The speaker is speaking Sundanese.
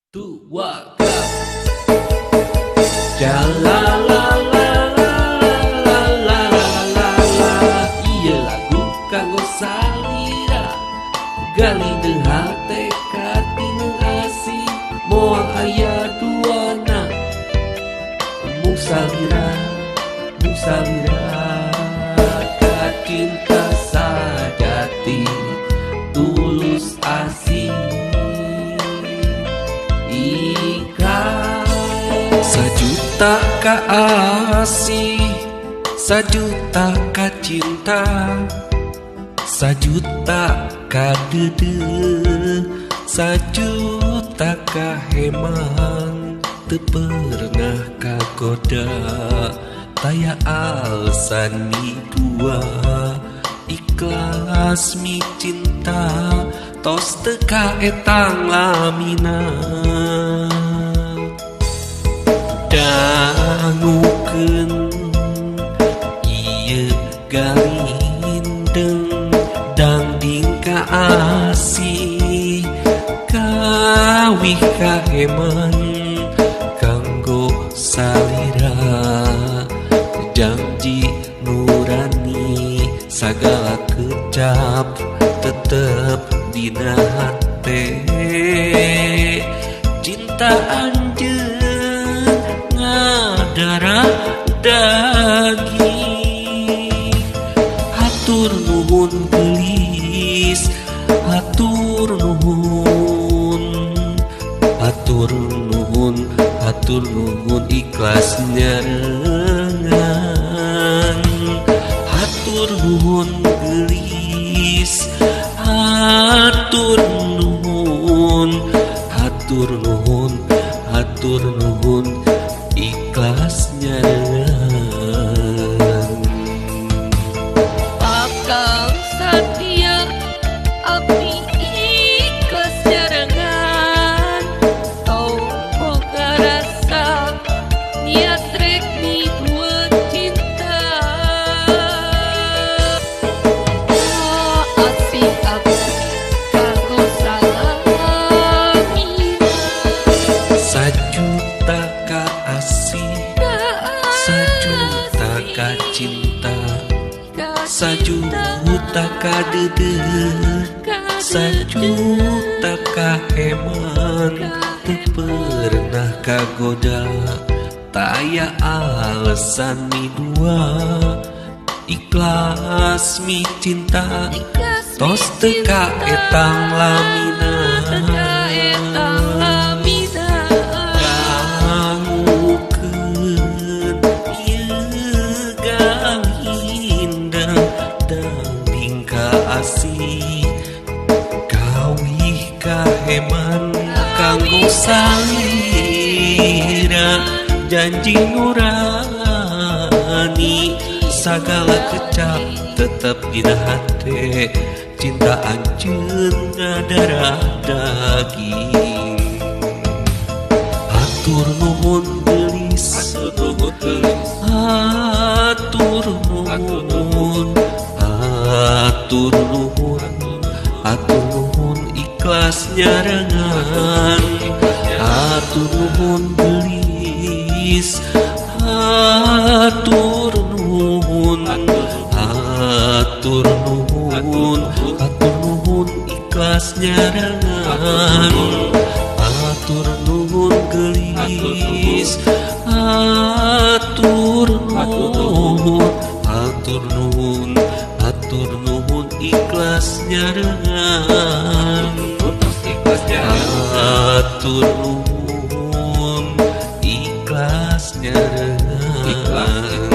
Dua, la la la la la la la la. Ieu lagu kanggo salira, gali deung hate ka tinu asih, moal aya duana. Mung salira, mung salira, ka cinta sajati tulus asih. Sajuta ka asih, sajuta ka cinta, sajuta ka deudeuh, sajuta ka heman, teu pernah kagoda, taya alasan midua, ikhlas mi cinta, tos teu kaetang lamina. Dangukeun ieu galindeng dangding ka asih, kawih ka heman kanggo salira, janji nurani sagala kecap tetep dina hate, cinta anjeun darah daging. Hatur nuhun geulis, hatur nuhun, hatur nuhun, hatur nuhun ikhlas nyarengan. Hatur nuhun geulis, hatur nuhun, hatur nuhun, hatur nuhun ikhlas nyarengan. Akang satia abdi ikhlas nyarengan, tong boga rasa niat rek midueun cinta. Asih abdi kanggo salamina. Sajuta ka asih, sajuta ka cinta, sajuta ka deudeuh, sajuta ka heman, teu pernah kagoda, taya alasan midua, ikhlas mi cinta, tos teu kaetang lamina. Asih kawih kaheman kanggo salira, janji nurani sagala kecap tetep dina hate, cinta anjeun ngadarah daging. Hatur nuhun geulis, hatur nuhun, hatur nuhun, hatur nuhun ikhlas nyarengan. Hatur nuhun geulis, hatur nuhun, hatur nuhun, hatur nuhun ikhlas nyarengan. Hatur nuhun geulis, hatur nuhun, hatur nuhun, hatur nuhun ikhlas nyarengan. Hatur nuhun ikhlas nyarengan.